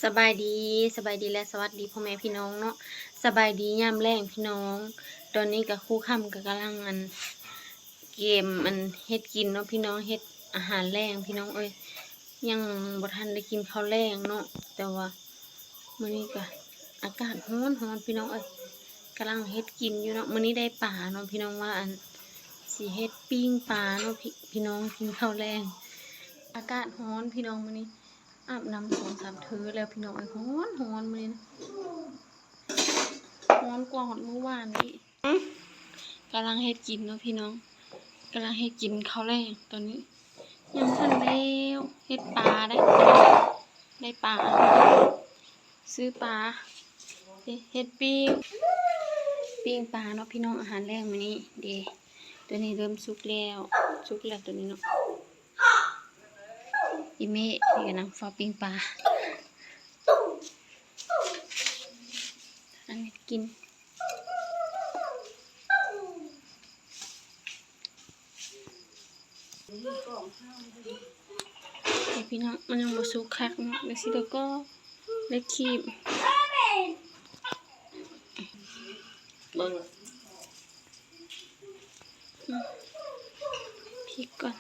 ສະບາຍດີ ສະບາຍດີ ແລະ ສະຫວັດດີພໍ່ແມ່ພີ່ນ້ອງເນາະ. ສະບາຍດີຍາມແລງພີ່ນ້ອງ. ຕອນນີ້ກະຄູຄຳກະກຳລັງ ອັນ ກຽມ ອັນ ເຮັດກິນເນາະພີ່ນ້ອງ, ເຮັດອາຫານແລງພີ່ນ້ອງເອີຍ. ຍັງບໍ່ທັນໄດ້ກິນເຂົ້າແລງເນາະ, ແຕ່ວ່າມື້ນີ້ກະອາກາດຮ້ອນໆ ພີ່ນ້ອງເອີຍ. ກຳລັງເຮັດກິນຢູ່ເນາະ. ມື້ນີ້ໄດ້ປາເນາະພີ່ນ້ອງ, ວ່າ ອັນ ຊິເຮັດປີ້ງປາເນາະ ພີ່ ພີ່ນ້ອງ ກິນເຂົ້າແລງ. ອາກາດຮ້ອນພີ່ນ້ອງ, ມື້ນີ້ອາບນ້ຳສອງສາມເທື່ອແລ້ວພີ່ນ້ອງເອີຍ. ຮ້ອນໆ ມື້ນີ້ນະ ຮ້ອນກວ່າຮອດມື້ວານອີກ. ກຳລັງເຮັດກິນເນາະພີ່ນ້ອງ, ກຳລັງເຮັດກິນເຂົ້າແລງ. ຕອນນີ້ຍັງບໍ່ທັນແລ້ວ, ເຮັດປາໄດ໋ ໄດ້ປາ ຊື້ປາ ເຮັດ ເຮັດປີ້ງ ປີ້ງປາເນາະພີ່ນ້ອງ. ອາຫານແລງມື້ນີ້ເດ ຕົວນີ້ເລີ່ມສຸກແລ້ວ ສຸກແລ້ວຕົວນີ້ເນາະ. ອີ່ແມ່ນີ້ກຳລັງເຝົ້າປີ້ງປາ ອັນນີ້ກິນ ນີ້ພີ່ນ້ອງ ມັນຍັງບໍ່ສຸກຄັກເນາະ. ໄດ້ຊິໄດ້ກໍໄດ້ຄີບ ເບິ່ງ ອືມ ພິກກ່ອນ.